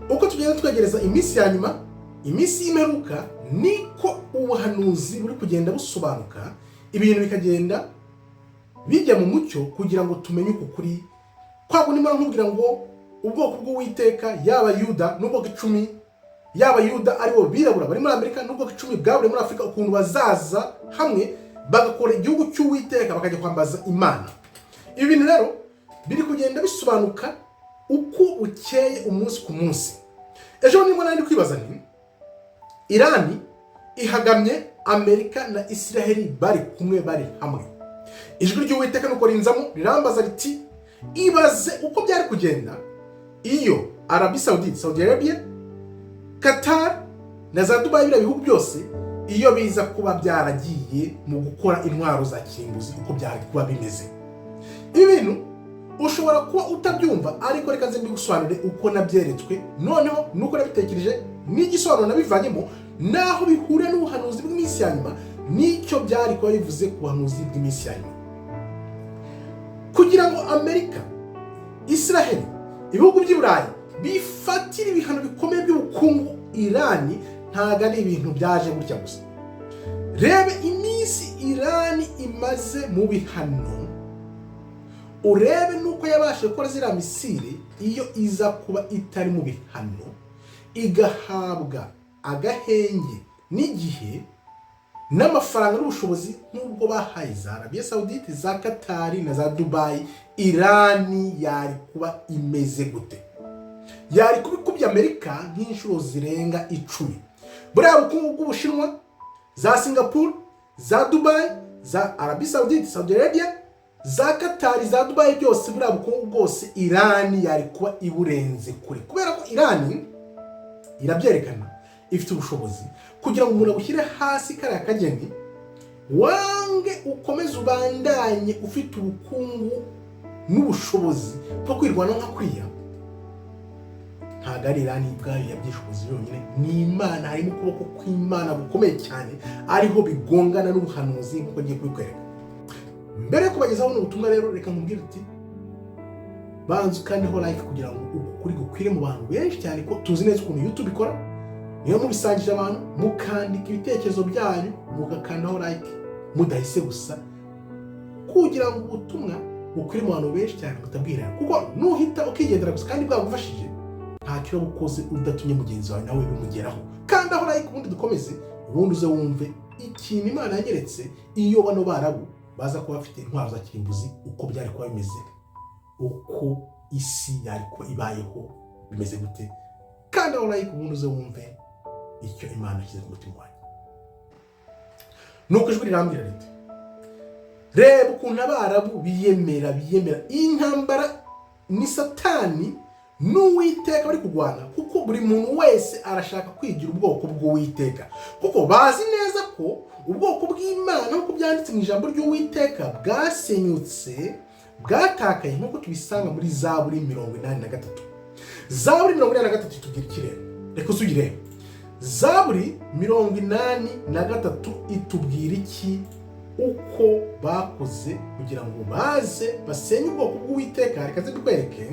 Uko tugenda twegereza iminsi ya nyuma, iminsi y'imperuka, niko ubuhanuzi buri kugenda busobanuka, ibintu bikagenda bijya mu mucyo kugira ngo tumenye uku kuri kwa kundi mpora nkubwira ngo ubwoko bw'Uwiteka, yaba Yuda n'ubwoko 10, yaba Yuda aribo birabura bari muri Amerika n'ubwoko 10 bwaburiye muri Afurika, ukuntu bazaza hamwe bagakora igihugu cy'Uwiteka, bakajya kwambaza Imana. Ibi bintu rero biri kugenda bisobanuka uko bukeye, umunsi ku munsi. Ejo nibwo nari ndi kwibaza nti: Irani ihagamye Amerika na Isiraheli bari kumwe, bari hamwe. Ijwi ry'Uwiteka nuko rinzamo rirambaza riti: "Ibaze uko byari kugenda iyo Arabie Saoudite, Saudi Arabia, Qatar na za Dubai, biriya bihugu byose, iyo biza kuba byaragiye mu gukora intwaro za kirimbuzi, uko byari kuba bimeze." Ibi bintu ushobora kuba utabyumva, ariko reka nze mbigusobanurire uko nabyeretswe, noneho nuko nabitekereje, n'igisobanuro nabivanyemo, naho bihuriye n'ubuhanuzi bw'iminsi ya nyuma, n'icyo byari kuba bivuze ku buhanuzi bw'iminsi ya nyuma. Kugira ngo Amerika, Israheli, ibihugu by'i Burayi bifatire ibihano bikomeye by'ubukungu Irani, ntabwo ari ibintu byaje gutya gusa. Rebe iminsi Irani imaze mu bihano, urebe n'uko yabashije gukora ziriya missile. Iyo iza kuba itari mu bihano, igahabwa agahenge n'igihe n'amafaranga n'ubushobozi nk'ubwo bahaye za Arabie Saoudite, za Katari na za Dubayi, Irani yari kuba imeze gute? Yari kuba ikubye Amerika nk'inshuro zirenga 10. Buriya bukungu bw'Ubushinwa, za Singapore, za Dubayi, za Arabie Saoudite, Saudi Arabia, za Katari, za Dubayi, byose, buriya bukungu bwose Irani yari kuba iburenze kure, kubera ko Irani irabyerekana, ifite ubushobozi. Kugira ngo umuntu agushyire hasi kariya kageni, wange ukomeze ubandanye ufite ubukungu n'ubushobozi bwo kwirwanaho nka kuriya, ntabwo ari Irani ubwayo yabyishobozi yonyine, ni Imana. Harimo ukuboko kw'Imana gukomeye cyane, ariho bigongana n'ubuhanuzi nk'uko ngiye kubikwereka. Mbere yo kubagezaho buno butumwa rero, reka nkubwire uti: banza ukandeho like kugira ngo uku kuri gukwire mu bantu benshi cyane, ko tuzi neza ukuntu YouTube ikora. Niyo mubisangije abantu, mukandika ibitekerezo byanyu, mugakandaho like mudahise gusa, kugira ngo ubutumwa bukwire mu bantu benshi cyane, mutabwirana, kuko nuhita ukigendera gusa kandi bwagufashije, ntacyo uraba ukoze udatumye mugenzi wawe nawe bimugeraho. Kandi aho like, ubundi dukomeze, ubundi uze wumve ikintu Imana yanyeretse iyo bano Barabu baza kuba bafite intwaro za kirimbuzi, uko byari kuba bimeze, uko isi yari kuba ibayeho bimeze gute. Kandi aho like, ubundi uze wumve icyo Imana ishyize ku mutima wanjye. Nuko ijwi rirambwira riti: "Reba ukuntu Abarabu biyemera, biyemera. Iyi ntambara ni Satani n'Uwiteka bari kurwana, kuko buri muntu wese arashaka kwigira ubwoko bw'Uwiteka, kuko bazi neza ko ubwoko bw'Imana, nk'uko byanditse mu ijambo ry'Uwiteka, bwasenyutse, bwatakaye, nk'uko tubisanga muri Zaburi 83. Zaburi 83 itubwira iki rero? Reka usugire Zaburi 83 itubwira iki? Uko bakoze kugira ngo baze basenye ubwoko bw'Uwiteka, reka nze mbikwereke.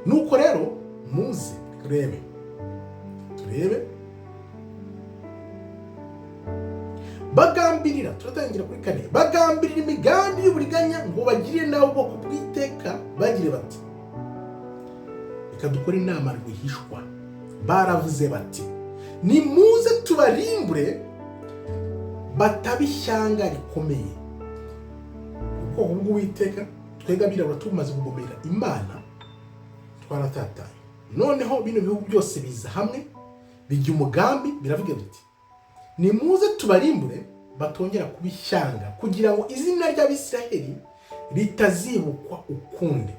Nuko rero muze turebe, turebe. Bagambirira, turatangira kuri 4: bagambirira imigambi y'uburiganya ngo bagirire nawe ubwoko bw'iteka, bagire bati: 'Reka dukore inama rwihishwa.' Baravuze bati: 'Nimuze tubarimbure, bataba ishyanga rikomeye.'" Ubwoko bw'Uwiteka, twebwe abirabura tumaze kugomera Imana, twaratatanye. Noneho bino bihugu byose biza hamwe, bijya umugambi, biravuga biti: "Nimuze tubarimbure, batongera kuba ishyanga, kugira ngo izina ry'Abisiraheli ritazibukwa ukundi."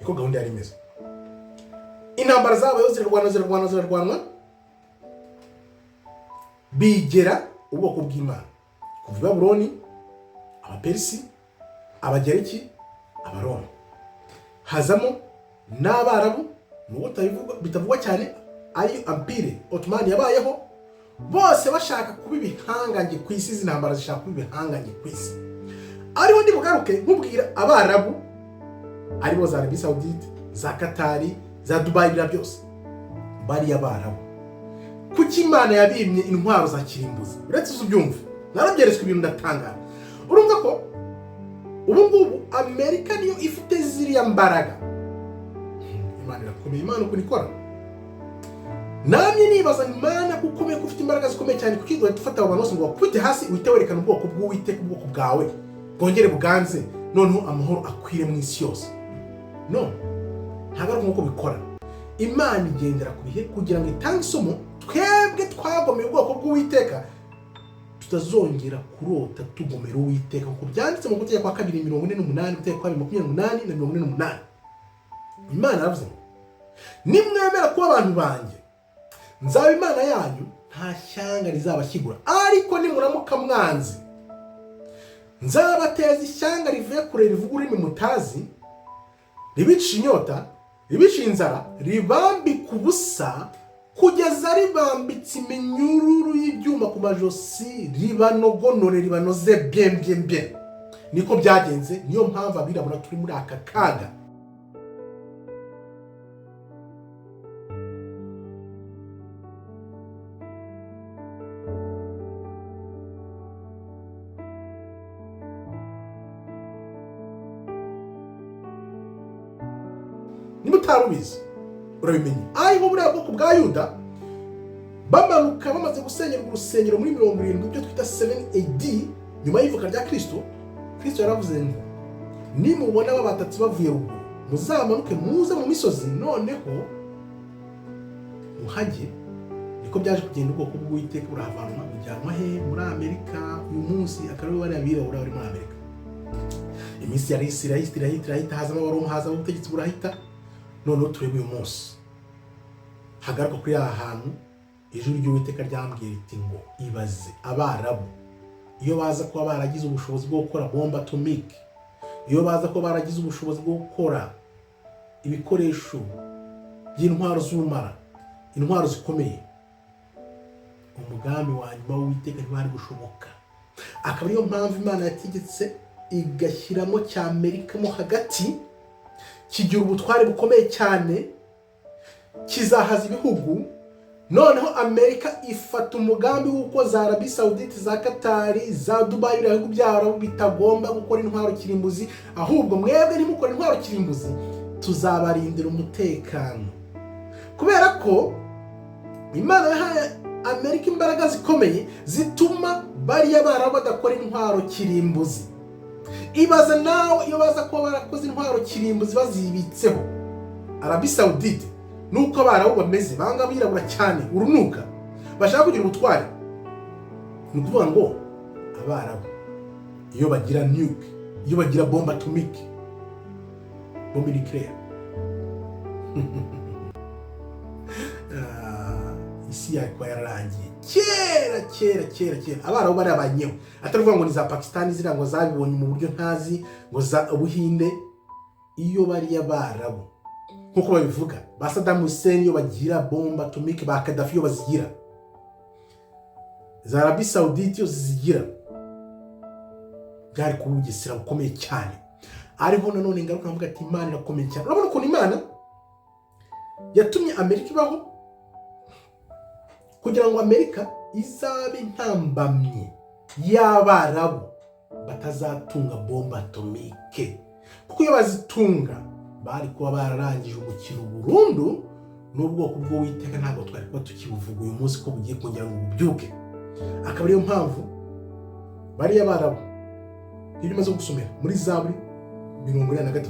Niko gahunda yari imeze. Intambara zabayeho, zirarwana, zirarwana, zirarwanwa, bigera ubwoko bw'Imana kuva i Babuloni, Abaperisi, Abagereki, Abaroma, hazamo n'Abarabu, nubwo bitavugwa cyane, ariyo Empire Ottoman yabayeho, bose bashaka kuba ibihangange ku isi. Izi ntambara zishaka kuba ibihangange ku isi. Ariho ndi bugaruke nkubwira Abarabu, aribo za Arabie Saoudite, za Katari. Za Dubayi, biriya byose, bariya Barabu, kuki Imana yabimye intwaro za kirimbuzi? Uretse uzi ubyumve, narabyeretswe ibintu ndatangara. Urumva ko ubu ngubu Amerika niyo ifite ziriya mbaraga. Imana irakomeye, Imana ukuntu ikora. Namye nibaza, Imana ko ukomeye, ko ufite imbaraga zikomeye cyane, kuki ugahita ufata abo bantu bose ngo bakubite hasi, uhite werekana ubwoko bw'Uwiteka, ubwoko bwawe bwongere buganze, noneho amahoro akwire mu isi yose? No, ntabwo ari nk'uko bikora. Imana igendera ku bihe kugira ngo itange isomo twebwe twagomeye ubwoko bw'Uwiteka, tutazongera kurota tugomera Uwiteka, kuko byanditse mu Gutegeka kwa Kabiri 48, Gutegeka kwa kabiri 28 na 48. Imana yaravuze ngo: "Nimwemera kuba abantu banjye, nzaba Imana yanyu, nta shyanga rizabashyigura. Ariko nimuramuka mwanze, nzabateza ishyanga rivuye kure, rivuga ururimi mutazi, ribica inyota, ribica inzara, ribambika ubusa kugeza ribambitse iminyururu y'ibyuma ku majosi, ribanogonore, ribanoze bien bien bien." Niko byagenze. Niyo mpamvu abirabura turi muri aka kaga. Niba utari ubizi, urabimenye. Ariko buriya bwoko bwa Yuda bamanuka bamaze gusenyerwa urusengero muri 70, ibyo twita 7 AD, nyuma y'ivuka rya Kristo, Kristo yaravuze ngo: "Nimubona babatatsi bavuye ruguru, muzamanuke muze mu misozi, noneho muhajye." Niko byaje kugenda, ubwoko bw'Uwiteka burahavanwa, bujyanwa he? Muri Amerika. Uyu munsi akaba aribo bariya birabura bari muri Amerika. Iminsi yarahise, irahita, irahita, irahita, hazamo Abaroma, hazamo ubutegetsi burahita. Noneho turebe uyu munsi, hagaruka kuri aha hantu ijwi ry'Uwiteka ryambwiye riti ngo: "Ibaze Abarabu iyo baza kuba baragize ubushobozi bwo gukora bombe atomique, iyo baza kuba baragize ubushobozi bwo gukora ibikoresho by'intwaro z'ubumara, intwaro zikomeye, umugambi wa nyuma w'Uwiteka ntiwari gushoboka." Akaba ariyo mpamvu Imana yategetse igashyiramo cya Amerika mo hagati, kigira ubutware bukomeye cyane, kizahaza ibihugu. Noneho Amerika ifata umugambi w'uko za Arabie Saoudite, za Katari, za Dubayi, biriya bihugu by'Abarabu bitagomba gukora intwaro kirimbuzi. Ahubwo mwebwe ntimukore intwaro kirimbuzi, tuzabarindira umutekano. Kubera ko Imana yahaye Amerika imbaraga zikomeye zituma bariya Barabu badakora intwaro kirimbuzi. Ibaze nawe iyo baza kuba barakoze intwaro kirimbuzi bazibitseho, Arabie Saoudite, nuko Abarabu bameze, banga abirabura cyane urunuka, bashaka kugira ubutware. Ni ukuvuga ngo Abarabu iyo bagira nuke, iyo bagira bombe atomique, bombe nucléaire, isi yakuba yararangiye kera kera kera kera. Abarabu bari abanyewe, atari ukuvuga ngo ni za Pakisitani ziriya ngo zabibonye mu buryo ntazi, ngo za Ubuhinde. Iyo bariya Barabu nk'uko babivuga, ba Saddam Hussein, iyo bagira bombe atomique, ba Gaddafi iyo bazigira, za Arabie Saoudite iyo zizigira, byari kuba ubugesera bukomeye cyane. Ariho nanone ingaruka nkavuga ati: "Imana irakomeye cyane." Urabona ukuntu Imana yatumye Amerika ibaho kugira ngo Amerika izabe intambamyi y'Abarabu batazatunga bombe atomique, kuko iyo bazitunga bari kuba bararangije umukino burundu, n'ubwoko bw'Uwiteka ntabwo twari kuba tukibuvuga uyu munsi ko bugiye kongera ngo bubyuke. Akaba ariyo mpamvu bariya Barabu, nk'ibyo umaze gusomera muri Zaburi 43,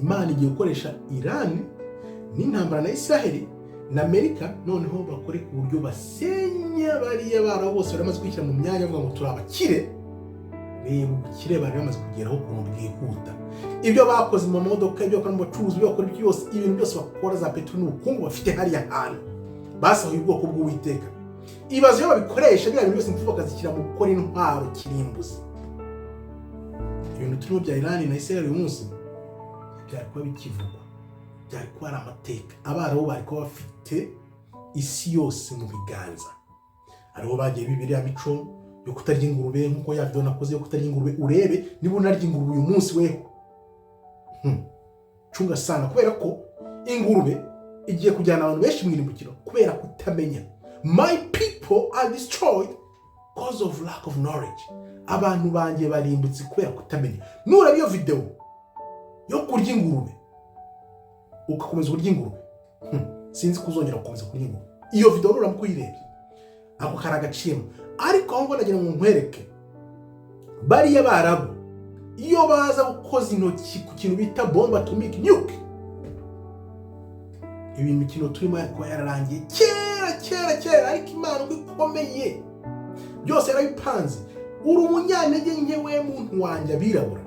Imana igiye gukoresha Irani n'intambara na Israheli na Amerika, noneho bakore ku buryo basenya bariya Barabu bose bari bamaze kwishyira mu myanya bavuga ngo turi abakire. Reba ubukire bari bamaze kugeraho ukuntu bwihuta, ibyo bakoze mu modoka, ibyo bakora mu bacuruzi, ibyo bakora byose, ibintu byose bakora, za peteroli n'ubukungu bafite hariya hantu basahuye ubwoko bw'Uwiteka. Ibaze iyo babikoresha biriya bintu byose, ingufu bakazishyira mu gukora intwaro kirimbuzi, ibintu turimo bya Irani na Israel uyu munsi byari kuba bikivugwa, byari kuba ari amateka. Abarabu bari kuba bafite isi yose mu biganza. Aribo bagiye bibiriya mico yo kutarya ingurube, nk'uko ya video nakoze yo kutarya ingurube. Urebe niba unarya ingurube uyu munsi, weho cunga sana, kubera ko ingurube ni inyama Ingurube igiye kujyana abantu benshi mu irimbukiro kubera kutamenya. My people are destroyed cause of lack of knowledge. Abantu banjye barimbutse kubera kutamenya. Nureba iyo videwo yo kurya ingurube ugakomeza kurya ingurube, sinzi ko uzongera gukomeza kurya ingurube. Iyo videwo nuramuka uyirebye, ako kari agaciyemo. Ariko aho ngo nagira ngo nkwereke, bariya Barabu iyo baza gukoza intoki ku kintu bita bombe atomique, nuke, ibi mikino turimo yari kuba yararangiye kera kera kera. Ariko Imana uko ikomeye, byose yarabipanze. Uri umunyantege nke, we muntu wanjye, abirabura,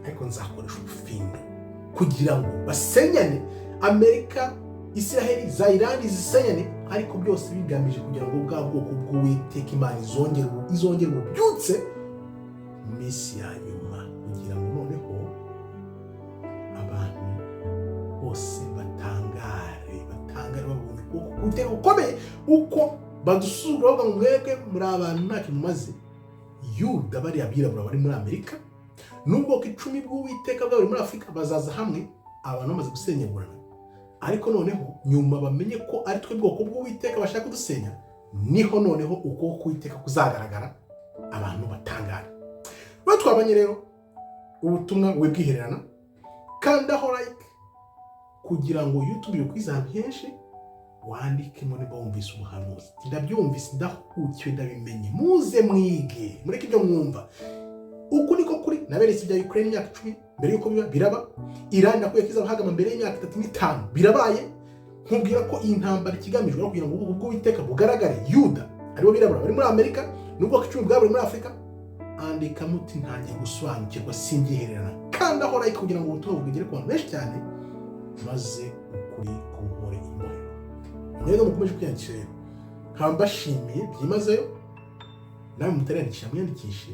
ariko nzakoresha ubufindo kugira ngo basenyane. Amerika, Israheli, za Irani zisenyane, ariko byose bigamije kugira ngo bwa bwoko bw'Uwiteka Imana izongere ububyutse mu minsi ya nyuma, kugira ngo noneho abantu bose batangare, batangare babonye ukuboko k'Uwiteka gukomeye, uko badusuzugura bavuga ngo mwebwe muri abantu nta kintu mumaze. Yuda, bariya birabura bari muri Amerika n'ubwoko 10 bw'Uwiteka bw'abari muri Afurika bazaza hamwe, abantu bamaze gusenyagurana. Ariko noneho nyuma bamenye ko ari twe bwoko bw'Uwiteka bashaka kudusenya, niho noneho ukuboko k'Uwiteka kuzagaragara, abantu batangara. Ba twabanye rero ubutumwa wibwihererana, kandaho like kugira ngo YouTube ibikwize ahantu henshi. Wandikemo niba wumvise ubuhanuzi: "Ndabyumvise, ndahukiwe, ndabimenye." Muze mwige, mureke ibyo mwumva. Uku niko kuri naberetse ibya Ukraine imyaka 10 mbere y'uko biba, biraba. Iran nakwiye ko izabahagama mbere y'imyaka 3 n'5, birabaye. Nkubwira ko iyi ntambara ikigamijwe ari kugira ngo ubwoko bw'Uwiteka bugaragare, Yuda, aribo birabura bari muri Amerika n'ubwoko 10 bwaburi muri Afurika. Andika muti: "Ntangiye gusobanukirwa, simbyihererana." Kandi aho like kugira ngo ubutumwa bugere ku bantu benshi cyane, maze ukuri kubohore imbohe. Mwebwe mukomeje kwiyandikisha rero, nkaba mbashimiye byimazeyo. Nawe mutariyandikisha, mwiyandikishe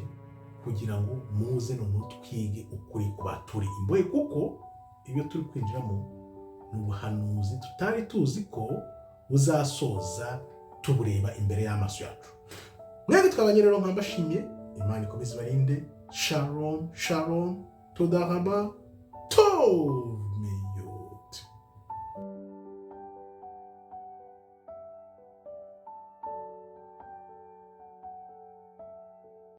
kugira ngo muze noneho twige ukuri ku baturi imbohe, kuko ibyo turi kwinjiramo ni ubuhanuzi tutari tuzi ko buzasoza tubureba imbere y'amaso yacu. Mwebwe twabanye rero, nkaba mbashimiye. Imana ikomeze ibarinde. Shalom shalom, toda raba toda.